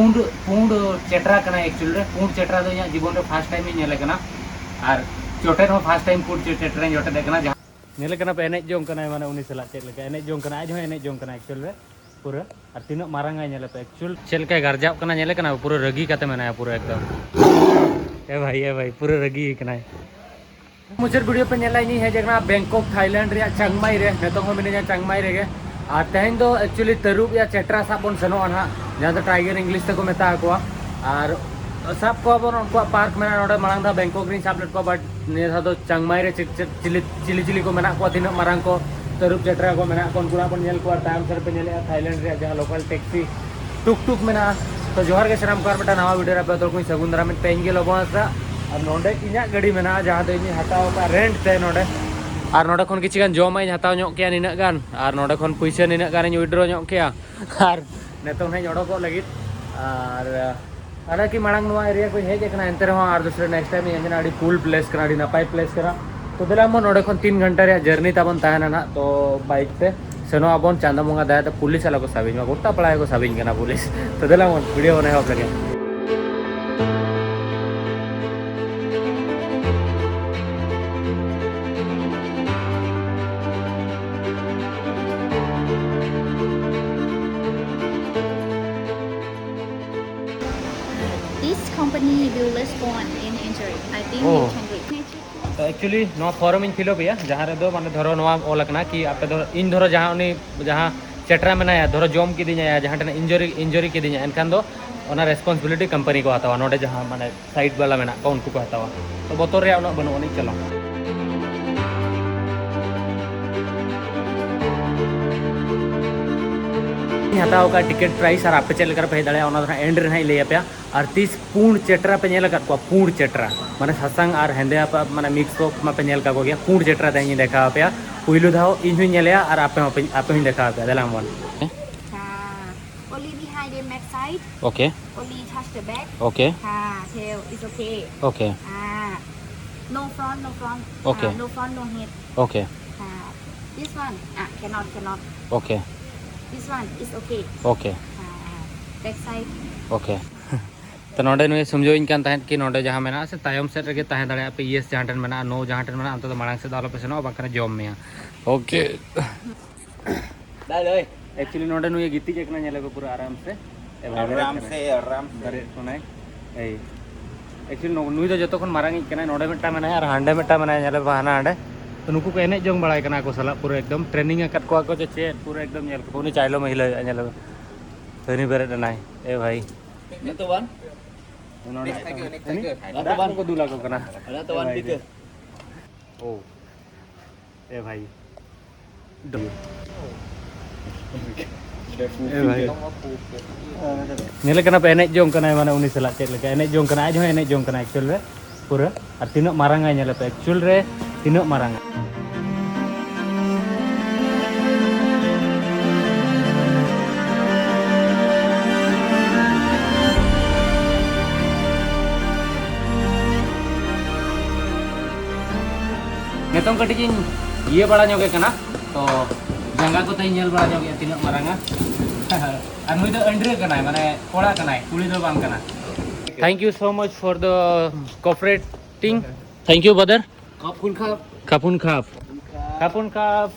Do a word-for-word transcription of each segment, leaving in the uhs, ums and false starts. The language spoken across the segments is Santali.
ᱯᱩᱸᱰ ᱯᱩᱸᱰ ᱪᱮᱴᱨᱟ ᱠᱟᱱᱟᱭ ᱮᱠᱪᱩᱭᱮᱞ ᱨᱮ᱾ ᱯᱩᱸᱰ ᱪᱮᱴᱨᱟ ᱫᱚ ᱤᱧᱟᱹᱜ ᱡᱤᱵᱚᱱ ᱨᱮ ᱯᱷᱟᱥᱴ ᱴᱟᱭᱤᱢ ᱤᱧ ᱧᱮᱞᱮ ᱠᱟᱱᱟ᱾ ᱟᱨ ᱪᱚᱴᱮᱨ ᱦᱚᱸ ᱯᱷᱟᱥᱴ ᱴᱟᱭᱤᱢ ᱯᱩᱸᱰ ᱪᱮᱴᱨᱟᱧ ᱡᱚᱴᱮᱫ ᱠᱟᱱᱟ᱾ ᱡᱟᱦᱟᱸ ᱧᱮᱞᱮ ᱠᱟᱱᱟ ᱯᱮ, ᱮᱱᱮᱡ ᱡᱚᱝ ᱠᱟᱱᱟᱭ, ᱢᱟᱱᱮ ᱩᱱᱤ ᱥᱟᱞᱟᱜ ᱪᱮᱫ ᱞᱮᱠᱟ ᱮᱱᱮᱡ ᱡᱚᱝ ᱠᱟᱱᱟ, ᱟᱡ ᱦᱚᱸ ᱮᱱᱮᱡ ᱡᱚᱝ ᱠᱟᱱᱟ ᱮᱠᱪᱩᱭᱮᱞ ᱨᱮ ᱯᱩᱨᱟᱹ᱾ ᱟᱨ ᱛᱤᱱᱟᱹᱜ ᱢᱟᱨᱟᱝ ᱟᱭ ᱧᱮᱞᱮ ᱯᱮ, ᱮᱠᱪᱩᱭᱮᱞ ᱪᱮᱫ ᱞᱮᱠᱟᱭ ᱜᱟᱨᱡᱟᱣᱜ ᱠᱟᱱᱟ ᱧᱮᱞᱮ ᱠᱟᱱᱟ, ᱯᱩᱨᱟᱹ ᱨᱟᱹᱜᱤ ᱠᱟᱛᱮ ᱢᱮᱱᱟᱭᱟ ᱯᱩᱨᱟᱹ ᱮᱠᱫᱚᱢ᱾ ᱮ ᱵᱷᱟᱭ, ᱮ ᱵᱷᱟᱭ, ᱯᱩᱨᱟᱹ ᱨᱟᱹᱜᱤ ᱠᱟᱱᱟᱭ᱾ ᱢᱩᱪᱟᱹᱫ ᱵᱷᱤᱰᱤᱭᱳ ᱯᱮ ᱧᱮᱞᱟ, ᱤᱧᱤᱧ ᱦᱮᱡ ᱟᱠᱟᱱᱟ ᱵᱮᱝᱠᱚᱠ, ᱛᱷᱟᱭᱞᱮᱱᱰ ᱨᱮᱭᱟᱜ ᱪᱟᱝᱢᱟᱭ ᱨᱮ᱾ ᱱᱤᱛᱚᱜ ᱦᱚᱸ ᱢᱤᱱᱟᱹᱧᱟ ᱪᱟᱝᱢᱟᱭ ᱨᱮᱜᱮ᱾ ᱟᱨ ᱛᱮᱦᱮᱧ ᱫᱚ ᱮᱠᱪᱩᱭᱮᱞᱤ ᱛᱟᱹᱨᱩᱵ ᱭᱟ ᱪᱮᱴᱨᱟ ᱥᱟᱵ ᱵᱚᱱ ᱥᱮᱱᱚᱜᱼᱟ ᱱᱟᱦᱟᱜ, ᱡᱟᱦᱟᱸ ᱫᱚ ᱴᱟᱭᱜᱟᱨ ᱤᱝᱞᱤᱥ ᱛᱮᱠᱚ ᱢᱮᱛᱟ ᱟᱠᱚᱣᱟ᱾ ᱟᱨ ᱥᱟᱵ ᱠᱚᱣᱟ ᱵᱚᱱ, ᱩᱱᱠᱩᱣᱟᱜ ᱯᱟᱨᱠ ᱢᱮᱱᱟᱜᱼᱟ ᱱᱚᱰᱮ᱾ ᱢᱟᱲᱟᱝ ᱫᱷᱟᱣ ᱵᱮᱝᱠᱚᱠ ᱨᱤᱧ ᱥᱟᱵ ᱞᱮᱫ ᱠᱚᱣᱟ, ᱵᱟᱴ ᱱᱤᱭᱟᱹ ᱫᱷᱟᱣ ᱫᱚ ᱪᱟᱝᱢᱟᱭ ᱨᱮ ᱪᱮᱫ ᱪᱮᱫ ᱪᱤᱞᱤ ᱪᱤᱞᱤ ᱪᱤᱞᱤ ᱠᱚ ᱢᱮᱱᱟᱜ ᱠᱚᱣᱟ, ᱛᱤᱱᱟᱹᱜ ᱢᱟᱨᱟᱝ ᱠᱚ ᱛᱟᱹᱨᱩᱵ ᱪᱮᱴᱨᱟ ᱠᱚ ᱢᱮᱱᱟᱜ ᱠᱚᱣᱟ, ᱩᱱᱠᱩ ᱱᱟᱜ ᱵᱚᱱ ᱧᱮᱞ ᱠᱚᱣᱟ᱾ ᱛᱟᱭᱚᱢ ᱥᱮᱫ ᱯᱮ ᱧᱮᱞᱮᱜᱼᱟ ᱛᱷᱟᱭᱞᱮᱱᱰ ᱨᱮᱭᱟᱜ ᱡᱟᱦᱟᱸ ᱞᱳᱠᱟᱞ ᱴᱮᱠᱥᱤ ᱴᱩᱠ ᱴᱩᱠ ᱢᱮᱱᱟᱜᱼᱟ᱾ ᱛᱚ ᱡᱚᱦᱟᱨ ᱜᱮ ᱥᱟᱱᱟᱢ ᱠᱚ, ᱟᱨ ᱢᱤᱫᱴᱟᱝ ᱱᱟᱣᱟ ᱵᱷᱤᱰᱤᱭᱳ ᱨᱮ ᱟᱯᱮ ᱡᱚᱛᱚ ᱠᱚᱧ ᱥᱟᱹᱜᱩᱱ ᱫᱟᱨᱟᱢᱮᱫ ᱯᱮ, ᱤᱧ ᱜᱮ ᱞᱚᱵᱚ ᱦᱟᱸᱥᱫᱟ᱾ ᱟᱨ ᱱᱚᱰᱮ ᱤᱧᱟᱹᱜ ᱜᱟᱹᱰᱤ ᱢᱮᱱᱟᱜᱼᱟ, ᱡᱟᱦᱟᱸ ᱫᱚ ᱤᱧᱤᱧ ᱦᱟᱛᱟᱣ ᱟᱠᱟᱫ ᱨᱮᱱᱴ ᱛᱮ ᱱᱚᱰᱮ᱾ ᱟᱨ ᱱᱚᱰᱮ ᱠᱷᱚᱱ ᱠᱤᱪᱷᱩ ᱜᱟᱱ ᱡᱚᱢᱟᱜ ᱤᱧ ᱦᱟᱛᱟᱣ ᱧᱚᱜ ᱠᱮᱜᱼᱟ ᱱᱤᱱᱟᱹᱜ ᱜᱟᱱ, ᱟᱨ ᱱᱚᱰᱮ ᱠᱷᱚᱱ ᱯᱩᱭᱥᱟᱹ ᱱᱤᱱᱟᱹᱜ ᱜᱟᱱᱤᱧ ᱩᱭᱤᱰᱨᱚ ᱧᱚᱜ ᱠᱮᱜᱼᱟ᱾ ᱟᱨ ᱱᱤᱛᱚᱝ ᱦᱟᱸᱜ ᱤᱧ ᱚᱰᱚᱠᱚᱜ ᱞᱟᱹᱜᱤᱫ᱾ ᱟᱨ ᱦᱟᱞᱟᱝᱠᱤ ᱢᱟᱲᱟᱝ ᱱᱚᱣᱟ ᱮᱨᱤᱭᱟ ᱠᱚᱧ ᱦᱮᱡ ᱟᱠᱟᱱᱟ, ᱮᱱᱛᱮ ᱨᱮᱦᱚᱸ ᱟᱨ ᱫᱚᱥᱨᱟ ᱱᱮᱠᱥᱴ ᱴᱟᱭᱤᱢ ᱤᱧ ᱦᱮᱡ ᱮᱱᱟ, ᱟᱹᱰᱤ ᱠᱩᱞ ᱯᱞᱮᱥ ᱠᱟᱱᱟ, ᱟᱹᱰᱤ ᱱᱟᱯᱟᱭ ᱯᱞᱮᱥ ᱠᱟᱱᱟ᱾ ᱛᱚ ᱫᱮᱞᱟ ᱢᱟ, ᱱᱚᱰᱮ ᱠᱷᱚᱱ ᱛᱤᱱ ᱜᱷᱚᱱᱴᱟ ᱨᱮᱭᱟᱜ ᱡᱟᱨᱱᱤ ᱛᱟᱵᱚᱱ ᱛᱟᱦᱮᱱᱟ ᱱᱟᱦᱟᱜ, ᱛᱚ ᱵᱟᱭᱤᱠ ᱛᱮ ᱥᱮᱱᱚᱜ ᱟᱵᱚᱱ᱾ ᱪᱟᱸᱫᱚ ᱵᱚᱸᱜᱟ ᱫᱟᱭᱟ ᱛᱮ ᱯᱩᱞᱤᱥ ᱟᱞᱚ ᱠᱚ ᱥᱟᱵᱤᱧ ᱢᱟ, ᱜᱚᱴᱟ ᱯᱟᱲᱟ ᱜᱮᱠᱚ ᱥᱟᱵᱤᱧ ᱠᱟᱱᱟ ᱯᱩᱞᱤᱥ᱾ ᱛᱚ ᱫᱮᱞᱟ ᱵᱚᱱ ᱵᱷᱤᱰᱤᱭᱳ ᱵᱚᱱ ᱮᱦᱚᱵ ᱞᱮᱜᱮ᱾ This company will respond in injury. I think you Oh. Can read. ᱛᱚ ᱮᱠᱪᱩᱭᱮᱞᱤ ᱱᱚᱣᱟ ᱯᱷᱚᱨᱚᱢ ᱤᱧ ᱯᱷᱤᱞᱟᱯ ᱮᱜᱼᱟ, ᱡᱟᱦᱟᱸ ᱨᱮᱫᱚ ᱢᱟᱱᱮ ᱫᱷᱚᱨᱚ ᱱᱚᱣᱟ ᱚᱞ ᱟᱠᱟᱱᱟ ᱠᱤ ᱟᱯᱮ ᱫᱚ, ᱤᱧ ᱫᱷᱚᱨᱚ ᱡᱟᱦᱟᱸ ᱩᱱᱤ ᱡᱟᱦᱟᱸ ᱪᱮᱴᱨᱟ ᱢᱮᱱᱟᱭᱟ, ᱫᱷᱚᱨᱚ ᱡᱚᱢ ᱠᱤᱫᱤᱧᱟᱭ, ᱡᱟᱦᱟᱸ ᱴᱷᱮᱱ ᱤᱧᱡᱚᱨᱤ ᱤᱧᱡᱚᱨᱤ ᱠᱤᱫᱤᱧᱟ, ᱮᱱᱠᱷᱟᱱ ᱫᱚ ᱚᱱᱟ ᱨᱮᱥᱯᱚᱱᱥᱤᱵᱤᱞᱤᱴᱤ ᱠᱳᱢᱯᱟᱱᱤ ᱠᱚ ᱦᱟᱛᱟᱣᱟ᱾ ᱱᱚᱰᱮ ᱡᱟᱦᱟᱸ ᱢᱟᱱᱮ ᱥᱟᱭᱤᱰ ᱵᱟᱞᱟ ᱢᱮᱱᱟᱜ ᱠᱚᱣᱟ ᱩᱱᱠᱩ ᱠᱚ ᱦᱟᱛᱟᱣᱟ᱾ ᱛᱚ ᱵᱚᱛᱚᱨ ᱨᱮᱭᱟᱜ ᱩᱱᱟᱹᱜ ᱵᱟᱹᱱᱩᱜ ᱟᱹᱱᱤᱡ᱾ ᱪᱟᱞᱟᱣ ᱤᱧ ᱦᱟᱛᱟᱣ ᱟᱠᱟᱫ ᱴᱤᱠᱤᱴ ᱯᱨᱟᱭᱤᱥ ᱟᱨ ᱟᱯᱮ ᱪᱮᱫ ᱞᱮᱠᱟ ᱨᱮᱯᱮ ᱦᱮᱡ ᱫᱟᱲᱮᱭᱟᱜᱼᱟ, ᱚᱱᱟ ᱫᱚ ᱦᱟᱸᱜ ᱮᱱᱰ ᱨᱮ ᱦᱟᱸᱜ ᱤᱧ ᱞᱟᱹᱭ ᱟᱯᱮᱭᱟ᱾ ᱟᱨ ᱛᱤᱥ ᱯᱩᱸᱰ ᱪᱮᱴᱨᱟ ᱯᱮ ᱧᱮᱞ ᱟᱠᱟᱫ ᱠᱚᱣᱟ? ᱯᱩᱸᱰ ᱪᱮᱴᱨᱟ ᱢᱟᱱᱮ ᱥᱟᱥᱟᱝ ᱟᱨ ᱦᱮᱸᱫᱮ ᱟᱯ- ᱢᱟᱱᱮ ᱢᱤᱠᱥ ᱠᱚ ᱢᱟᱯᱮ ᱧᱮᱞ ᱠᱟᱠᱚ ᱜᱮᱭᱟ᱾ ᱯᱩᱸᱰ ᱪᱮᱴᱨᱟ ᱛᱮᱦᱮᱧ ᱤᱧ ᱫᱮᱠᱷᱟᱣ ᱟᱯᱮᱭᱟ᱾ ᱯᱩᱭᱞᱩ ᱫᱷᱟᱣ ᱤᱧ ᱦᱚᱸᱧ ᱧᱮᱞᱮᱭᱟ ᱟᱨ ᱟᱯᱮ ᱦᱚᱸ ᱯᱮ- ᱟᱯᱮ ᱦᱚᱸᱧ ᱫᱮᱠᱷᱟᱣ ᱟᱯᱮᱭᱟ᱾ ᱫᱮᱞᱟ ᱢᱚᱱ᱾ Ah, only behind the back side. Okay. Only touch the back. Okay. Ah, tail is okay. Okay. Ah, no front, no front. Okay. Ah, no front, no head. Okay. Ah, this one, ah, cannot, cannot. Okay. This one is okay. Okay. Ah, Back side. Okay. ᱛᱚ ᱱᱚᱰᱮ ᱱᱩᱭ ᱥᱚᱢᱡᱷᱟᱹᱣᱤᱧ ᱠᱟᱱ ᱛᱟᱦᱮᱸᱫ ᱠᱤ ᱱᱚᱰᱮ ᱡᱟᱦᱟᱸ ᱢᱮᱱᱟᱜᱼᱟ ᱥᱮ ᱛᱟᱭᱚᱢ ᱥᱮᱫ ᱨᱮᱜᱮ ᱛᱟᱦᱮᱸ ᱫᱟᱲᱮᱭᱟᱜᱼᱟ ᱯᱮ, yes ᱡᱟᱦᱟᱸ ᱴᱷᱮᱱ ᱢᱮᱱᱟᱜᱼᱟ, no ᱡᱟᱦᱟᱸ ᱴᱷᱮᱱ ᱢᱮᱱᱟᱜᱼᱟ, ᱚᱱᱛᱮ ᱫᱚ ᱢᱟᱲᱟᱝ ᱥᱮᱫ ᱫᱚ ᱟᱞᱚᱯᱮ ᱥᱮᱱᱚᱜᱼᱟ, ᱵᱟᱝᱠᱷᱟᱱ ᱡᱚᱢ ᱢᱮᱭᱟ᱾ Okay. ᱮᱠᱪᱩᱭᱮᱞᱤ ᱱᱚᱰᱮ ᱱᱩᱭ ᱜᱤᱛᱤᱡ ᱟᱠᱟᱱᱟ, ᱧᱮᱞᱮ ᱯᱮ ᱯᱩᱨᱟᱹ ᱟᱨᱟᱢ ᱥᱮ᱾ ᱮ ᱵᱷᱟᱭ, ᱵᱮᱨᱮᱫ ᱟᱨᱟᱢ ᱠᱟᱱᱟᱭ᱾ ᱥᱮ, ᱟᱨᱟᱢ ᱥᱮ᱾ ᱵᱮᱨᱮᱫ ᱠᱷᱚᱱᱟᱭ᱾ ᱮᱭ᱾ ᱮᱠᱪᱩᱭᱮᱞᱤ ᱱᱩ-, ᱱᱩᱭ ᱫᱚ ᱡᱚᱛᱚ ᱠᱷᱚᱱ ᱢᱟᱨᱟᱝᱤᱡ ᱠᱟᱱᱟᱭ, ᱱᱚᱰᱮ ᱢᱤᱫᱴᱟᱝ ᱢᱮᱱᱟᱭᱟ ᱟᱨ ᱦᱟᱸᱰᱮ ᱢᱤᱫᱴᱟᱝ ᱢᱮᱱᱟᱭᱟ, ᱧᱮᱞᱮ ᱯᱮ ᱦᱟᱱᱟ ᱦᱟᱸᱰᱮ᱾ ᱛᱚ ᱱᱩᱠᱩ ᱠᱚ ᱮᱱᱮᱡ ᱡᱚᱝ ᱵᱟᱲᱟᱭ ᱠᱟᱱᱟ ᱟᱠᱚ ᱥᱟᱞᱟᱜ, ᱯᱩᱨᱟᱹ ᱮᱠᱫᱚᱢ ᱴᱨᱮᱱᱤᱝ ᱟᱠᱟᱫ ᱠᱚᱣᱟ ᱠᱚ ᱪᱮ ᱪᱮᱫ, ᱯᱩᱨᱟᱹ ᱮᱠᱫᱚᱢ ᱧᱮᱞ ᱠᱚᱯᱮ, ᱩᱱᱤ ᱪᱟᱭᱞᱚ ᱢᱟ ᱦᱤᱞᱟᱹᱣᱮᱫᱼᱟ, ᱧᱮᱞᱮ ᱯᱮ᱾ ᱦᱟᱹᱱᱤ ᱵᱮᱨᱮᱫ ᱮᱱᱟᱭ᱾ ᱮ ᱵᱷᱟᱭ᱾ ᱱᱤᱛᱚᱜ ᱵᱟᱝ? ᱱᱚᱰᱮ ᱱᱤᱛᱚᱜ ᱵᱟᱝ? ᱫᱟᱜ ᱠᱚᱠᱚ ᱫᱩᱞ ᱟᱠᱚ ᱠᱟᱱᱟ᱾ ᱱᱤᱛᱚᱜ ᱵᱟᱝ ᱮ ᱵᱷᱟᱭ᱾ ᱴᱷᱤᱠᱟᱹ᱾ ᱳ᱾ ᱮ ᱵᱷᱟᱭ᱾ ᱮ ᱵᱷᱟᱭ᱾ ᱧᱮᱞᱮ ᱠᱟᱱᱟ ᱯᱮ, ᱮᱱᱮᱡ ᱡᱚᱝ ᱠᱟᱱᱟᱭ, ᱢᱟᱱᱮ ᱩᱱᱤ ᱥᱟᱞᱟᱜ ᱪᱮᱫ ᱞᱮᱠᱟ ᱮᱱᱮᱡ ᱡᱚᱝ ᱠᱟᱱᱟᱭ, ᱟᱡ ᱦᱚᱸᱭ ᱮᱱᱮᱡ ᱡᱚᱝ ᱠᱟᱱᱟᱭ ᱮᱠᱪᱩᱭᱮᱞ ᱨᱮ ᱯᱩᱨᱟᱹ᱾ ᱟᱨ ᱛᱤᱱᱟᱹᱜ ᱢᱟᱨᱟᱝ ᱟᱭ, ᱧᱮᱞᱮ ᱯᱮ ᱮᱠᱪᱩᱭᱮᱞ ᱨᱮ ᱛᱤᱱᱟᱹᱜ ᱢᱟᱨᱟᱝ ᱟᱭ᱾ ᱱᱤᱛᱚᱝ ᱠᱟᱹᱴᱤᱡ ᱤᱧ ᱤᱭᱟᱹ ᱵᱟᱲᱟ ᱧᱚᱜᱮ ᱠᱟᱱᱟ, ᱛᱚ ᱡᱟᱸᱜᱟ ᱠᱚᱛᱮᱧ ᱧᱮᱞ ᱵᱟᱲᱟ ᱧᱚᱜᱮᱜᱼᱟ ᱛᱤᱱᱟᱹᱜ ᱢᱟᱨᱟᱝᱟ᱾ ᱟᱨ ᱱᱩᱭ ᱫᱚ ᱟᱹᱱᱰᱨᱟᱹ ᱠᱟᱱᱟᱭ, ᱢᱟᱱᱮ ᱠᱚᱲᱟ ᱠᱟᱱᱟᱭ, ᱠᱩᱲᱤ ᱫᱚ ᱵᱟᱝ ᱠᱟᱱᱟ᱾ Thank you so much for the cooperating. Thank you brother. ᱠᱷᱟᱯᱩᱱ ᱠᱷᱟᱯ᱾ ᱠᱷᱟᱯᱩᱱ ᱠᱷᱟᱯ᱾ ᱠᱷᱟᱯᱩᱱ ᱠᱷᱟᱯ᱾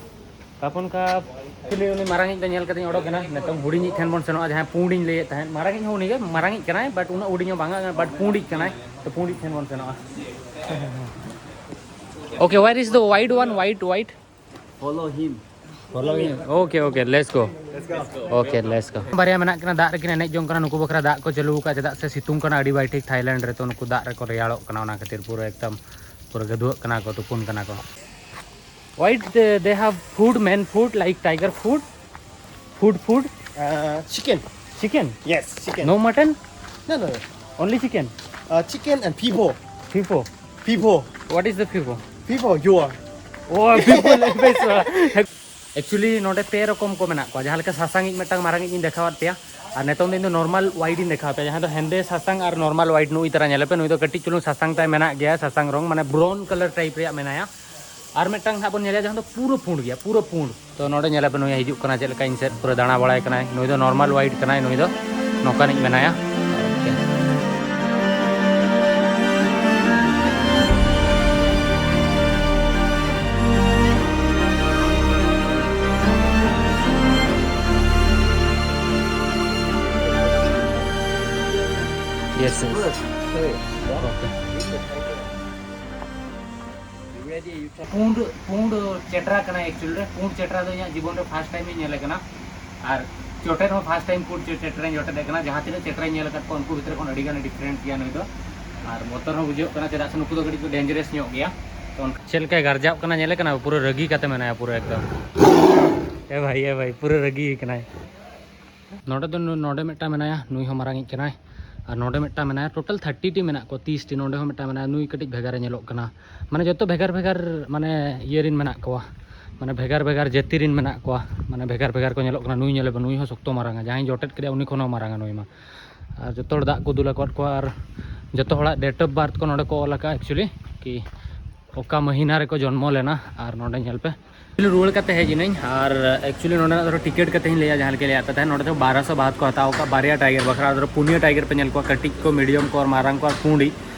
ᱠᱷᱟᱯᱩᱱ ᱠᱷᱟᱯ᱾ Actually ᱩᱱᱤ ᱢᱟᱨᱟᱝᱤᱡ ᱫᱚ ᱧᱮᱞ ᱠᱟᱛᱮᱧ ᱚᱰᱚᱠ ᱮᱱᱟ᱾ ᱱᱤᱛᱚᱝ ᱦᱩᱰᱤᱧᱤᱡ ᱴᱷᱮᱱ ᱵᱚᱱ ᱥᱮᱱᱚᱜᱼᱟ, ᱡᱟᱦᱟᱸᱭ ᱯᱩᱸᱰᱤᱧ ᱞᱟᱹᱭᱮᱫ ᱛᱟᱦᱮᱸᱫ᱾ ᱢᱟᱨᱟᱝᱤᱡ ᱦᱚᱸ ᱩᱱᱤᱜᱮ, ᱢᱟᱨᱟᱝᱤᱡ ᱠᱟᱱᱟᱭ, but ᱩᱱᱟᱹᱜ ᱦᱩᱰᱤᱧ ᱦᱚᱸ ᱵᱟᱝᱟ, but ᱯᱩᱸᱰᱤᱡ ᱠᱟᱱᱟᱭ᱾ ᱛᱚ ᱯᱩᱸᱰᱤᱡ ᱴᱷᱮᱱ ᱵᱚᱱ ᱥᱮᱱᱚᱜᱼᱟ᱾ Okay, where is the wide one? White, white? Follow him. Follow him. Okay, okay, let's go. Okay, let's go. ᱵᱟᱨᱭᱟ ᱢᱮᱱᱟᱜ ᱠᱤᱱᱟ, ᱫᱟᱜ ᱨᱮᱠᱤᱱ ᱮᱱᱮᱡ ᱡᱚᱝ ᱠᱟᱱᱟ᱾ ᱱᱩᱠᱩ ᱵᱟᱠᱷᱨᱟ ᱫᱟᱜ ᱠᱚ ᱪᱟᱹᱞᱩ ᱟᱠᱟᱫᱼᱟ, ᱪᱮᱫᱟᱜ ᱥᱮ ᱥᱤᱛᱩᱝ ᱠᱟᱱᱟ ᱟᱹᱰᱤ ᱵᱟᱭ ᱴᱷᱤᱠ ᱛᱷᱟᱭᱞᱮᱱᱰ ᱨᱮ, ᱛᱚ ᱱᱩᱠᱩ ᱫᱟᱜ ᱨᱮᱠᱚ ᱨᱮᱭᱟᱲᱚᱜ ᱠᱟᱱᱟ, ᱚᱱᱟ ᱠᱷᱟᱹᱛᱤᱨ ᱯᱩᱨᱟᱹ ᱮᱠᱫᱚᱢ ᱯᱩᱨᱟᱹ ᱜᱟᱹᱫᱩᱣᱟᱹᱜ ᱠᱟᱱᱟ ᱠᱚ, ᱛᱩᱯᱩᱱ ᱠᱟᱱᱟ ᱠᱚ᱾ Why they, they have food, man food, like tiger food? Food, food? Uh, chicken. Chicken? Yes, chicken. No mutton? No, no, no. Only chicken? Uh, chicken and people. People? People. What is the people? People, you are. Oh, people like this. Actually ᱱᱚᱰᱮ ᱯᱮ ᱨᱚᱠᱚᱢ ᱠᱚ ᱢᱮᱱᱟᱜ ᱠᱚᱣᱟ, ᱡᱟᱦᱟᱸ ᱞᱮᱠᱟ ᱥᱟᱥᱟᱝ ᱤᱡ ᱢᱤᱫᱴᱟᱝ ᱢᱟᱨᱟᱝ ᱤᱡ ᱤᱧ ᱫᱮᱠᱷᱟᱣᱟᱫ ᱯᱮᱭᱟ, ᱟᱨ ᱱᱤᱛᱚᱝ ᱫᱚ ᱤᱧ ᱫᱚ ᱱᱚᱨᱢᱟᱞ ᱣᱟᱭᱤᱴ ᱤᱧ ᱫᱮᱠᱷᱟᱣ ᱯᱮᱭᱟ, ᱡᱟᱦᱟᱸ ᱫᱚ ᱦᱮᱸᱫᱮ ᱥᱟᱥᱟᱝ ᱟᱨ ᱱᱚᱨᱢᱟᱞ ᱣᱟᱭᱤᱴ᱾ ᱱᱩᱭ ᱛᱟᱨᱟ ᱧᱮᱞᱮ ᱯᱮ, ᱱᱩᱭ ᱫᱚ ᱠᱟᱹᱴᱤᱡ ᱪᱩᱞᱩᱝ ᱥᱟᱥᱟᱝ ᱛᱟᱭ ᱢᱮᱱᱟᱜ ᱜᱮᱭᱟ, ᱥᱟᱥᱟᱝ ᱨᱚᱝ, ᱢᱟᱱᱮ ᱵᱨᱟᱣᱩᱱ ᱠᱟᱞᱟᱨ ᱴᱟᱭᱤᱯ ᱨᱮᱭᱟᱜ ᱢᱮᱱᱟᱭᱟ᱾ ᱟᱨ ᱢᱤᱫᱴᱟᱝ ᱦᱟᱸᱜ ᱵᱚᱱ ᱧᱮᱞᱮᱭᱟ ᱡᱟᱦᱟᱸ ᱫᱚ ᱯᱩᱨᱟᱹ ᱯᱩᱸᱰ ᱜᱮᱭᱟ, ᱯᱩᱨᱟᱹ ᱯᱩᱸᱰ᱾ ᱛᱚ ᱱᱚᱰᱮ ᱧᱮᱞᱮ ᱯᱮ, ᱱᱩᱭ ᱦᱤᱡᱩᱜ ᱠᱟᱱᱟ, ᱪᱮᱫ ᱞᱮᱠᱟ ᱤᱧ ᱥᱮᱫ ᱯᱩᱨᱟᱹ ᱫᱟᱬᱟ ᱵᱟᱲᱟᱭ ᱠᱟᱱᱟᱭ᱾ ᱱᱩᱭ ᱫᱚ ᱱᱚᱨᱢᱟᱞ ᱣᱟᱭᱤᱴ ᱠᱟᱱᱟᱭ, ᱱᱩᱭ ᱫᱚ ᱱᱚᱝᱠᱟᱱᱤᱡ ᱢᱮᱱᱟᱭᱟ᱾ Yes, yes. Okay. ᱯᱩᱸᱰ ᱯᱩᱸᱰ ᱪᱮᱴᱨᱟ ᱠᱟᱱᱟᱭ ᱮᱠᱪᱩᱭᱮᱞ ᱨᱮ᱾ ᱯᱩᱸᱰ ᱪᱮᱴᱨᱟ ᱫᱚ ᱤᱧᱟᱹᱜ ᱡᱤᱵᱚᱱ ᱨᱮ ᱯᱷᱟᱥᱴ ᱴᱟᱭᱤᱢ ᱤᱧ ᱧᱮᱞᱮ ᱠᱟᱱᱟ᱾ ᱟᱨ ᱡᱚᱴᱮᱫ ᱦᱚᱸ ᱯᱷᱟᱥᱴ ᱴᱟᱭᱤᱢ ᱯᱩᱸᱰ ᱪᱮᱴᱨᱟᱧ ᱡᱚᱴᱮᱫ ᱮ ᱠᱟᱱᱟ᱾ ᱡᱟᱦᱟᱸ ᱛᱤᱱᱟᱹᱜ ᱪᱮᱴᱨᱟᱧ ᱧᱮᱞ ᱟᱠᱟᱫ ᱠᱚᱣᱟ, ᱩᱱᱠᱩ ᱵᱷᱤᱛᱨᱤ ᱠᱷᱚᱱ ᱟᱹᱰᱤ ᱜᱟᱱ ᱰᱤᱯᱷᱟᱨᱮᱱᱴ ᱜᱮᱭᱟ ᱱᱩᱭ ᱫᱚ᱾ ᱟᱨ ᱵᱚᱛᱚᱨ ᱦᱚᱸ ᱵᱩᱡᱷᱟᱹᱜ ᱠᱟᱱᱟ, ᱪᱮᱫᱟᱜ ᱥᱮ ᱱᱩᱠᱩ ᱫᱚ ᱠᱟᱹᱴᱤᱡ ᱠᱚ ᱰᱮᱧᱡᱟᱨᱟᱥ ᱧᱚᱜ ᱜᱮᱭᱟ᱾ ᱛᱚ ᱚᱱᱠᱟ ᱪᱮᱫ ᱞᱮᱠᱟᱭ ᱜᱟᱨᱡᱟᱜ ᱠᱟᱱᱟ ᱧᱮᱞᱮ ᱠᱟᱱᱟ, ᱯᱩᱨᱟᱹ ᱨᱟᱹᱜᱤ ᱠᱟᱛᱮ ᱢᱮᱱᱟᱭᱟ ᱯᱩᱨᱟᱹ ᱮᱠᱫᱚᱢ᱾ ᱮ ᱵᱷᱟᱭ, ᱮ ᱵᱷᱟᱭ, ᱯᱩᱨᱟᱹ ᱨᱟᱹᱜᱤ ᱠᱟᱱᱟᱭ᱾ ᱱᱚᱰᱮ ᱫᱚ ᱱᱩ-, ᱱᱚᱰᱮ ᱢᱤᱫᱴᱟᱝ ᱢᱮᱱᱟᱭᱟ, ᱱᱩᱭ ᱦᱚᱸ ᱢᱟᱨᱟᱝᱤᱡ ᱠᱟᱱᱟᱭ᱾ ᱟᱨ ᱱᱚᱰᱮ ᱢᱤᱫᱴᱟᱝ ᱢᱮᱱᱟᱭᱟ, ᱴᱳᱴᱟᱞ ᱛᱷᱟᱨᱴᱤ ᱴᱤ ᱢᱮᱱᱟᱜ ᱠᱚᱣᱟ, ᱛᱤᱨᱤᱥ ᱴᱤ᱾ ᱱᱚᱰᱮ ᱦᱚᱸ ᱢᱤᱫᱴᱟᱝ ᱢᱮᱱᱟᱭᱟ, ᱱᱩᱭ ᱠᱟᱹᱴᱤᱡ ᱵᱷᱮᱜᱟᱨᱮ ᱧᱮᱞᱚᱜ ᱠᱟᱱᱟ᱾ ᱢᱟᱱᱮ ᱡᱚᱛᱚ ᱵᱷᱮᱜᱟᱨ ᱵᱷᱮᱜᱟᱨ, ᱢᱟᱱᱮ ᱤᱭᱟᱹ ᱨᱮᱱ ᱢᱮᱱᱟᱜ ᱠᱚᱣᱟ, ᱢᱟᱱᱮ ᱵᱷᱮᱜᱟᱨ ᱵᱷᱮᱜᱟᱨ ᱡᱟᱹᱛᱤ ᱨᱮᱱ ᱢᱮᱱᱟᱜ ᱠᱚᱣᱟ, ᱢᱟᱱᱮ ᱵᱷᱮᱜᱟᱨ ᱵᱷᱮᱜᱟᱨ ᱠᱚ ᱧᱮᱞᱚᱜ ᱠᱟᱱᱟ᱾ ᱱᱩᱭ ᱧᱮᱞᱮ ᱵᱮᱱ, ᱱᱩᱭ ᱦᱚᱸ ᱥᱚᱠᱛᱚ ᱢᱟᱨᱟᱝᱟ, ᱡᱟᱦᱟᱸᱭ ᱡᱚᱴᱮᱫ ᱠᱮᱫᱮᱭᱟ ᱩᱱᱤ ᱠᱷᱚᱱ ᱦᱚᱸ ᱢᱟᱨᱟᱝᱟ ᱱᱩᱭ ᱢᱟ᱾ ᱟᱨ ᱡᱚᱛᱚ ᱦᱚᱲ ᱫᱟᱜ ᱠᱚ ᱫᱩᱞ ᱟᱠᱟᱫ ᱠᱚᱣᱟ, ᱟᱨ ᱡᱚᱛᱚ ᱦᱚᱲᱟᱜ date of birth ᱠᱚ ᱱᱚᱰᱮ ᱠᱚ ᱚᱞ ᱟᱠᱟᱫᱼᱟ actually, ᱠᱤ ᱚᱠᱟ ᱢᱟᱹᱦᱤᱱᱟ ᱨᱮᱠᱚ ᱡᱚᱱᱢᱚ ᱞᱮᱱᱟ᱾ ᱟᱨ ᱱᱚᱰᱮ ᱧᱮᱞ ᱯᱮ, ᱨᱩᱣᱟᱹᱲ ᱠᱟᱛᱮ ᱦᱮᱡ ᱮᱱᱟᱹᱧ᱾ ᱟᱨ actually ᱱᱚᱰᱮᱱᱟᱜ ᱫᱷᱚᱨᱚ ᱴᱤᱠᱤᱴ ᱠᱟᱛᱮ ᱤᱧ ᱞᱟᱹᱭᱟ, ᱡᱟᱦᱟᱸ ᱞᱮᱠᱟ ᱞᱟᱹᱭᱟᱫ ᱯᱮ ᱛᱟᱦᱮᱸᱫ, ᱱᱚᱰᱮ ᱫᱚ ᱵᱟᱨᱚᱥᱚ ᱵᱟᱦᱟᱛ ᱠᱚ ᱦᱟᱛᱟᱣ ᱠᱟᱜᱼᱟ ᱵᱟᱨᱭᱟ ᱴᱟᱭᱜᱟᱨ ᱵᱟᱠᱷᱨᱟ᱾ ᱟᱨ ᱯᱩᱱᱭᱟᱹ ᱴᱟᱭᱜᱟᱨ ᱯᱮ ᱧᱮᱞ ᱠᱚᱣᱟ, ᱠᱟᱹᱴᱤᱡ ᱠᱚ, ᱢᱤᱰᱤᱭᱟᱢ ᱠᱚ ᱟᱨ ᱢᱟᱨᱟᱝ ᱠᱚ ᱟᱨ ᱯᱩᱸᱰᱤᱡ,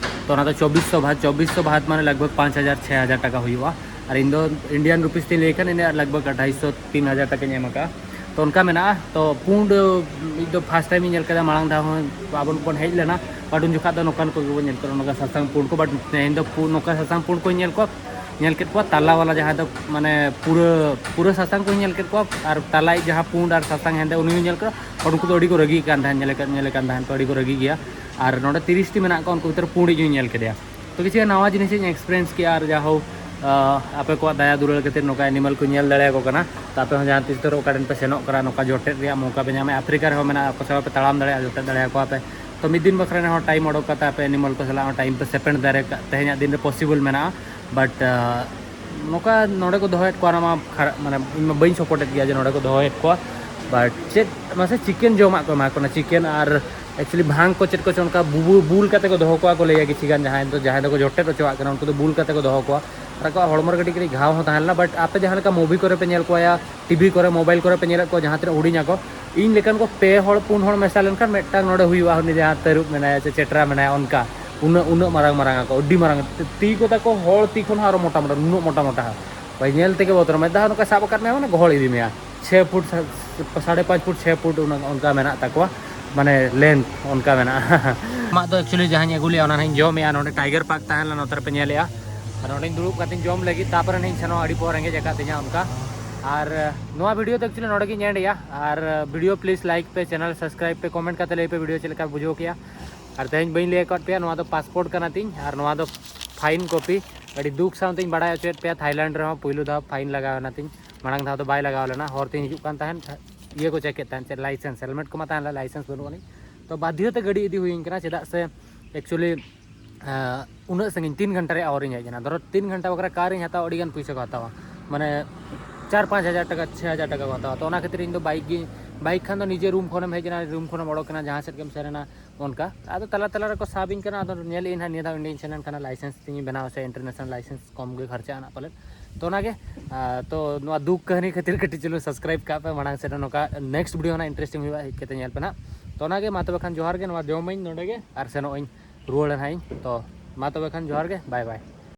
ᱛᱚ ᱚᱱᱟ ᱫᱚ ᱪᱚᱵᱵᱤᱥᱥᱚ ᱵᱟᱦᱟᱛ᱾ ᱪᱚᱵᱵᱤᱥᱥᱚ ᱵᱟᱦᱟᱛ ᱢᱟᱱᱮ ᱞᱟᱜᱽ ᱵᱷᱟᱜᱽ ᱯᱟᱸᱪ ᱦᱟᱡᱟᱨ ᱪᱷᱚᱭ ᱦᱟᱡᱟᱨ ᱴᱟᱠᱟ ᱦᱩᱭᱩᱜᱼᱟ᱾ ᱟᱨ ᱤᱧ ᱫᱚ Indian rupees ᱛᱤᱧ ᱞᱟᱹᱭ ᱠᱷᱟᱱ, ᱤᱧᱟᱹᱜ ᱞᱟᱜᱽ ᱵᱷᱟᱜᱽ ᱟᱲᱟᱭᱥᱚ ᱛᱤᱱ ᱦᱟᱡᱟᱨ ᱴᱟᱠᱟᱧ ᱮᱢ ᱟᱠᱟᱫᱼᱟ᱾ ᱛᱚ ᱚᱱᱠᱟ ᱢᱮᱱᱟᱜᱼᱟ᱾ ᱛᱚ ᱯᱩᱸᱰ ᱤᱧ ᱫᱚ ᱯᱷᱟᱥᱴ ᱴᱟᱭᱤᱢ ᱤᱧ ᱧᱮᱞ ᱠᱮᱫᱟ, ᱢᱟᱲᱟᱝ ᱫᱷᱟᱣ ᱦᱚᱸ ᱟᱵᱚ ᱵᱚᱱ ᱦᱮᱡ ᱞᱮᱱᱟ, but ᱩᱱ ᱡᱚᱠᱷᱟᱜ ᱫᱚ ᱱᱚᱝᱠᱟᱱ ᱠᱚᱜᱮ ᱵᱚᱱ ᱧᱮᱞ ᱠᱚᱣᱟ, ᱱᱚᱝᱠᱟ ᱥᱟᱥᱟᱝ ᱯᱩᱸᱰ ᱠᱚ᱾ But ᱛᱮᱦᱮᱧ ᱫᱚ ᱯᱩ-, ᱱᱚᱝᱠᱟ ᱥᱟᱥᱟᱝ ᱯᱩᱸᱰ ᱠᱚᱧ ᱧᱮᱞ ᱠᱚᱣᱟ, ᱧᱮᱞ ᱠᱮᱫ ᱠᱚᱣᱟ ᱛᱟᱞᱟ ᱵᱟᱞᱟ, ᱡᱟᱦᱟᱸᱭ ᱫᱚ ᱢᱟᱱᱮ ᱯᱩᱨᱟᱹ, ᱯᱩᱨᱟᱹ ᱥᱟᱥᱟᱝ ᱠᱚᱧ ᱧᱮᱞ ᱠᱮᱫ ᱠᱚᱣᱟ, ᱟᱨ ᱛᱟᱞᱟᱭᱤᱡ ᱡᱟᱦᱟᱸ ᱯᱩᱸᱰ ᱟᱨ ᱥᱟᱥᱟᱝ ᱦᱮᱸᱫᱮ, ᱩᱱᱤ ᱦᱚᱸᱧ ᱧᱮᱞ ᱠᱮᱫᱟ᱾ But ᱩᱱᱠᱩ ᱫᱚ ᱟᱹᱰᱤ ᱠᱚ ᱨᱟᱹᱜᱤᱜ ᱠᱟᱱ ᱛᱟᱦᱮᱸᱫ, ᱧᱮᱞᱮ ᱠᱟᱱ, ᱧᱮᱞᱮ ᱠᱟᱱ ᱛᱟᱦᱮᱸᱫ ᱠᱚ, ᱟᱹᱰᱤ ᱠᱚ ᱨᱟᱹᱜᱤ ᱜᱮᱭᱟ᱾ ᱟᱨ ᱱᱚᱰᱮ ᱛᱤᱨᱤᱥ ᱴᱤ ᱢᱮᱱᱟᱜ ᱠᱚᱣᱟ, ᱩᱱᱠᱩ ᱵᱷᱤᱛᱨᱤ ᱯᱩᱸᱰᱤᱡ ᱦᱚᱸᱧ ᱧᱮᱞ ᱠᱮᱫᱮᱭᱟ᱾ ᱛᱚ ᱠᱤᱪᱷᱩ ᱱᱟᱣᱟ ᱡᱤᱱᱤᱥ ᱤᱧ experience ᱠᱮᱫᱼᱟ, ᱟᱨ ᱡᱟ ᱦᱳᱠ, ᱟᱸ, ᱟᱯᱮ ᱠᱚᱣᱟᱜ ᱫᱟᱭᱟ ᱫᱩᱞᱟᱹᱲ ᱠᱷᱟᱹᱛᱤᱨ ᱱᱚᱝᱠᱟ animal ᱠᱚ ᱧᱮᱞ ᱫᱟᱲᱮᱭᱟᱠᱚ ᱠᱟᱱᱟ᱾ ᱛᱚ ᱟᱯᱮ ᱦᱚᱸ ᱡᱟᱦᱟᱸ ᱛᱤᱥ ᱫᱷᱚᱨᱚ ᱚᱠᱟ ᱴᱷᱮᱱ ᱯᱮ ᱥᱮᱱᱚᱜ ᱠᱟᱱᱟ, ᱱᱚᱝᱠᱟ ᱡᱚᱴᱮᱫ ᱨᱮᱭᱟᱜ ᱢᱚᱣᱠᱟ ᱯᱮ ᱧᱟᱢᱟ, ᱟᱯᱷᱨᱤᱠᱟ ᱨᱮᱦᱚᱸ ᱢᱮᱱᱟᱜᱼᱟ, ᱚᱠᱟ ᱥᱮᱫ ᱯᱮ ᱛᱟᱲᱟᱢ ᱫᱟᱲᱮᱭᱟᱜᱼᱟ, ᱡᱚᱴᱮᱫ ᱫᱟᱲᱮᱭᱟᱠᱚᱣᱟ ᱯᱮ᱾ ᱛᱚ ᱢᱤᱫ ᱫᱤᱱ ᱵᱟᱠᱷᱨᱟ ᱨᱮᱦᱚᱸ time ᱚᱰᱚᱠ ᱠᱟᱛᱮ ᱟᱯᱮ animal ᱠᱚ ᱥᱟᱞᱟᱜ ᱦᱚᱸ time ᱯᱮ spend ᱫᱟᱲᱮ ᱠᱟᱜ, ᱛᱮᱦᱮᱧᱟᱜ ᱫᱤᱱ ᱨᱮ possible ᱢᱮᱱᱟᱜᱼᱟ᱾ But, ᱟᱸ, ᱱᱚᱝᱠᱟ ᱱᱚᱰᱮ ᱠᱚ ᱫᱚᱦᱚᱭᱮᱫ ᱠᱚᱣᱟ, ᱚᱱᱟ ᱢᱟ ᱠᱷᱟᱨᱟᱯ, ᱢᱟᱱᱮ ᱤᱧ ᱢᱟ ᱵᱟᱹᱧ support ᱮᱫ ᱜᱮᱭᱟ ᱡᱮ ᱱᱚᱰᱮ ᱠᱚ ᱫᱚᱦᱚᱭᱮᱫ ᱠᱚᱣᱟ᱾ But ᱪᱮᱫ ᱢᱟᱥᱮ chicken ᱡᱚᱢᱟᱜ ᱠᱚ ᱮᱢᱟ ᱠᱚ ᱠᱟᱱᱟ, chicken ᱟᱨ actually ᱵᱷᱟᱝ ᱠᱚ ᱪᱮᱫ ᱠᱚᱪᱚ ᱚᱱᱠᱟ ᱵᱩᱵᱩ ᱵᱩᱞ ᱠᱟᱛᱮ ᱠᱚ ᱫᱚᱦᱚ ᱠᱚᱣᱟ ᱠᱚ ᱞᱟᱹᱭᱟ ᱠᱤᱪᱷᱩ ᱜᱟᱱ, ᱡᱟᱦᱟᱸᱭ ᱫᱚ, ᱡᱟᱦᱟᱸᱭ ᱫᱚᱠᱚ ᱡᱚᱴᱮᱫ ᱦᱚᱪᱚᱣᱟᱜ ᱠᱟᱱᱟ, ᱩᱱᱠᱩ ᱫᱚ ᱵᱩᱞ ᱠᱟᱛᱮ ᱠᱚ ᱫᱚᱦᱚ ᱠᱚᱣᱟ᱾ ᱟᱨ ᱟᱠᱚᱣᱟᱜ ᱦᱚᱲᱢᱚ ᱨᱮ ᱠᱟᱹᱴᱤᱡ ᱠᱟᱹᱴᱤᱡ ᱜᱷᱟᱣ ᱦᱚᱸ ᱛᱟᱦᱮᱸ ᱞᱮᱱᱟ᱾ But ᱟᱯᱮ ᱡᱟᱦᱟᱸ ᱞᱮᱠᱟ movie ᱠᱚᱨᱮ ᱯᱮ ᱧᱮᱞ ᱠᱚᱣᱟ ᱭᱟ ᱴᱤᱵᱷᱤ ᱠᱚᱨᱮ, mobile ᱠᱚᱨᱮ ᱯᱮ ᱧᱮᱞᱮᱫ ᱠᱚᱣᱟ, ᱡᱟᱦᱟᱸ ᱛᱤᱱᱟᱹᱜ ᱦᱩᱰᱤᱧ ᱟᱠᱚ, ᱤᱧ ᱞᱮᱠᱟᱱ ᱠᱚ ᱯᱮ ᱦᱚᱲ ᱯᱩᱱ ᱦᱚᱲ ᱢᱮᱥᱟ ᱞᱮᱱᱠᱷᱟᱱ ᱢᱤᱫᱴᱟᱝ ᱱᱚᱰᱮ ᱦᱩᱭᱩᱜᱼᱟ, ᱩᱱᱤ ᱡᱟᱦᱟᱸ ᱛᱟᱹᱨᱩᱵ ᱢᱮᱱᱟᱭᱟ ᱥᱮ ᱪᱮᱴᱨᱟ ᱢᱮᱱᱟᱭᱟ, ᱚᱱᱠᱟ ᱩᱱᱟᱹᱜ ᱩᱱᱟᱹᱜ ᱢᱟᱨᱟᱝ ᱢᱟᱨᱟᱝ ᱟᱠᱚ, ᱟᱹᱰᱤ ᱢᱟᱨᱟᱝ᱾ ᱛᱤ ᱠᱚ ᱛᱟᱠᱚ ᱦᱚᱲ ᱛᱤ ᱠᱷᱚᱱ ᱦᱚᱸ ᱟᱨᱚ ᱢᱚᱴᱟ ᱢᱚᱴᱟ, ᱱᱩᱱᱟᱹᱜ ᱢᱚᱴᱟ ᱢᱚᱴᱟ᱾ ᱵᱷᱟᱭ, ᱧᱮᱞ ᱛᱮᱜᱮ ᱵᱚᱛᱚᱨ, ᱢᱤᱫ ᱫᱷᱟᱣ ᱱᱚᱝᱠᱟ ᱥᱟᱵ ᱟᱠᱟᱫ ᱢᱮᱭᱟ ᱢᱟᱱᱮ ᱜᱚᱦᱚᱲ ᱤᱫᱤ ᱢᱮᱭᱟ᱾ ᱪᱷᱮ ᱯᱷᱩᱴ, ᱥᱟ-, ᱥᱟᱲᱮ ᱯᱟᱸᱪ ᱯᱷᱩᱴ, ᱪᱷᱮ ᱯᱷᱩᱴ ᱚᱱᱟ-, ᱚᱱᱠᱟ ᱢᱮᱱᱟᱜ ᱛᱟᱠᱚᱣᱟ, ᱢᱟᱱᱮ ᱞᱮᱱᱛᱷ ᱚᱱᱠᱟ ᱢᱮᱱᱟᱜᱼᱟ᱾ ᱟᱢᱟᱜ ᱫᱚ actually ᱡᱟᱦᱟᱸᱧ ᱟᱹᱜᱩ ᱞᱮᱜᱼᱟ, ᱚᱱᱟ ᱱᱟᱦᱟᱜ ᱤᱧ ᱡᱚᱢᱮᱜᱼᱟ᱾ ᱱᱚᱰᱮ ᱴᱟᱭᱜᱟᱨ ᱯᱟᱨᱠ ᱛᱟᱦᱮᱸ ᱞᱮᱱᱟ, ᱱᱚᱛᱮ ᱨᱮᱯᱮ ᱧᱮᱞᱮᱜᱼᱟ᱾ ᱟᱨ ᱱᱚᱰᱮᱧ ᱫᱩᱲᱩᱵ ᱠᱟᱛᱮᱧ ᱡᱚᱢ ᱞᱟᱹᱜᱤᱫ, ᱛᱟᱨᱯᱚᱨᱮ ᱱᱟᱦᱟᱜ ᱤᱧ ᱥᱮᱱᱚᱜᱼᱟ, ᱟᱹᱰᱤ ᱯᱚᱦᱚ ᱨᱮᱸᱜᱮᱡ ᱟᱠᱟᱫ ᱛᱤᱧᱟ ᱚᱱᱠᱟ᱾ ᱟᱨ ᱱᱚᱣᱟ video ᱫᱚ actually ᱱᱚᱰᱮ ᱜᱤᱧ ᱮᱱᱰᱮᱜᱼᱟ᱾ ᱟᱨ video please like ᱯᱮ, channel subscribe ᱯᱮ, comment ᱠᱟᱛᱮ ᱞᱟᱹᱭ ᱯᱮ video ᱪᱮᱫ ᱞᱮᱠᱟ ᱵᱩᱡᱷᱟᱹᱣ ᱠᱮᱜᱼᱟ᱾ ᱟᱨ ᱛᱮᱦᱮᱧ ᱵᱟᱹᱧ ᱞᱟᱹᱭ ᱟᱠᱟᱫ ᱯᱮᱭᱟ, ᱱᱚᱣᱟ ᱫᱚ passport ᱠᱟᱱᱟ ᱛᱤᱧ ᱟᱨ ᱱᱚᱣᱟ ᱫᱚ fine copy᱾ ᱟᱹᱰᱤ ᱫᱩᱠ ᱥᱟᱶᱛᱮᱧ ᱵᱟᱲᱟᱭ ᱦᱚᱪᱚᱭᱮᱫ ᱯᱮᱭᱟ, ᱛᱷᱟᱭᱞᱮᱱᱰ ᱨᱮᱦᱚᱸ ᱯᱩᱭᱞᱩ ᱫᱷᱟᱣ fine ᱞᱟᱜᱟᱣ ᱮᱱᱟ ᱛᱤᱧ᱾ ᱢᱟᱲᱟᱝ ᱫᱷᱟᱣ ᱫᱚ ᱵᱟᱭ ᱞᱟᱜᱟᱣ ᱞᱮᱱᱟ, ᱦᱚᱨ ᱛᱤᱧ ᱦᱤᱡᱩᱜ ᱠᱟᱱ ᱛᱟᱦᱮᱸᱫ, ᱤᱭᱟᱹ ᱠᱚ check ᱮᱫ ᱛᱟᱦᱮᱸᱫ, ᱪᱮᱫ license, helmet ᱠᱚᱢᱟ ᱛᱟᱦᱮᱸ ᱞᱮᱱᱟ, license ᱵᱟᱹᱱᱩᱜ ᱟᱹᱱᱤᱡ᱾ ᱛᱚ ᱵᱟᱫᱽᱫᱷᱚ ᱛᱮ ᱜᱟᱹᱰᱤ ᱤᱫᱤ ᱦᱩᱭᱟᱹᱧ ᱠᱟᱱᱟ, ᱪᱮᱫᱟᱜ ᱥᱮ actually ᱩᱱᱟᱹᱜ ᱥᱟᱺᱜᱤᱧ ᱛᱤᱱ ᱜᱷᱚᱱᱴᱟ ᱨᱮᱭᱟᱜ ᱦᱚᱨᱤᱧ ᱦᱮᱡ ᱮᱱᱟ᱾ ᱫᱷᱚᱨᱚ ᱛᱤᱱ ᱜᱷᱚᱱᱴᱟ ᱵᱟᱠᱷᱨᱟ ᱠᱟᱨᱤᱧ ᱦᱟᱛᱟᱣᱟ, ᱟᱹᱰᱤᱜᱟᱱ ᱯᱩᱭᱥᱟᱹ ᱠᱚ ᱦᱟᱛᱟᱣᱟ, ᱢᱟᱱᱮ ᱪᱟᱨ ᱯᱟᱸᱪ ᱦᱟᱡᱟᱨ ᱴᱟᱠᱟ, ᱪᱷᱮ ᱦᱟᱡᱟᱨ ᱴᱟᱠᱟ ᱠᱚ ᱦᱟᱛᱟᱣᱟ᱾ ᱛᱚ ᱚᱱᱟ ᱠᱷᱟᱹᱛᱤᱨ ᱤᱧ ᱫᱚ bike ᱜᱮ, bike ᱠᱷᱟᱱ ᱫᱚ ᱱᱤᱡᱮ room ᱠᱷᱚᱱᱮᱢ ᱦᱮᱡ ᱮᱱᱟ, room ᱠᱷᱚᱱᱮᱢ ᱚᱰᱚᱠ ᱮᱱᱟ, ᱡᱟᱦᱟᱸ ᱥᱮᱫ ᱜᱮᱢ ᱥᱮᱱ ᱮᱱᱟ, ᱚᱱᱠᱟ᱾ ᱟᱫᱚ ᱛᱟᱞᱟ ᱛᱟᱞᱟ ᱨᱮᱠᱚ ᱥᱟᱵ ᱤᱧ ᱠᱟᱱᱟ᱾ ᱟᱫᱚ ᱧᱮᱞᱮᱫ ᱟᱹᱧ ᱦᱟᱸᱜ, ᱱᱤᱭᱟᱹ ᱫᱷᱟᱣ Indian ᱥᱮᱱ ᱞᱮᱱᱠᱷᱟᱱ license ᱛᱤᱧ ᱵᱮᱱᱟᱣᱟ ᱥᱮ international license, ᱠᱚᱢ ᱜᱮ ᱠᱷᱚᱨᱪᱟᱜᱼᱟ ᱱᱟᱜ ᱯᱟᱞᱮᱫ᱾ ᱛᱚ ᱚᱱᱟᱜᱮ, ᱟᱨ ᱛᱚ ᱱᱚᱣᱟ ᱫᱩᱠ ᱠᱟᱹᱦᱱᱤ ᱠᱷᱟᱹᱛᱤᱨ ᱠᱟᱹᱴᱤᱡ ᱪᱩᱞᱩᱝ subscribe ᱠᱟᱜ ᱯᱮ, ᱢᱟᱲᱟᱝ ᱥᱮᱫ ᱱᱚᱝᱠᱟ next video ᱦᱟᱸᱜ interesting ᱦᱩᱭᱩᱜᱼᱟ, ᱦᱮᱡ ᱠᱟᱛᱮ ᱧᱮᱞ ᱯᱮ ᱱᱟᱜ᱾ ᱛᱚ ᱚᱱᱟᱜᱮ ᱢᱟ ᱛᱚᱵᱮ ᱠᱷᱟᱱ ᱡᱚᱦᱟᱨ ᱜᱮ, ᱱᱚᱣᱟ ᱡᱚᱢᱟᱹᱧ ᱱᱚᱰᱮ ᱜᱮ ᱟᱨ ᱥᱮᱱᱚᱜ ᱟᱹᱧ, ᱨᱩᱣᱟᱹᱲ ᱱᱟᱦᱟᱜ ᱤᱧ᱾ ᱛᱚ ᱢᱟ ᱛᱚᱵᱮ ᱠᱷᱟᱱ ᱡᱚᱦᱟᱨ ᱜᱮ, bye bye᱾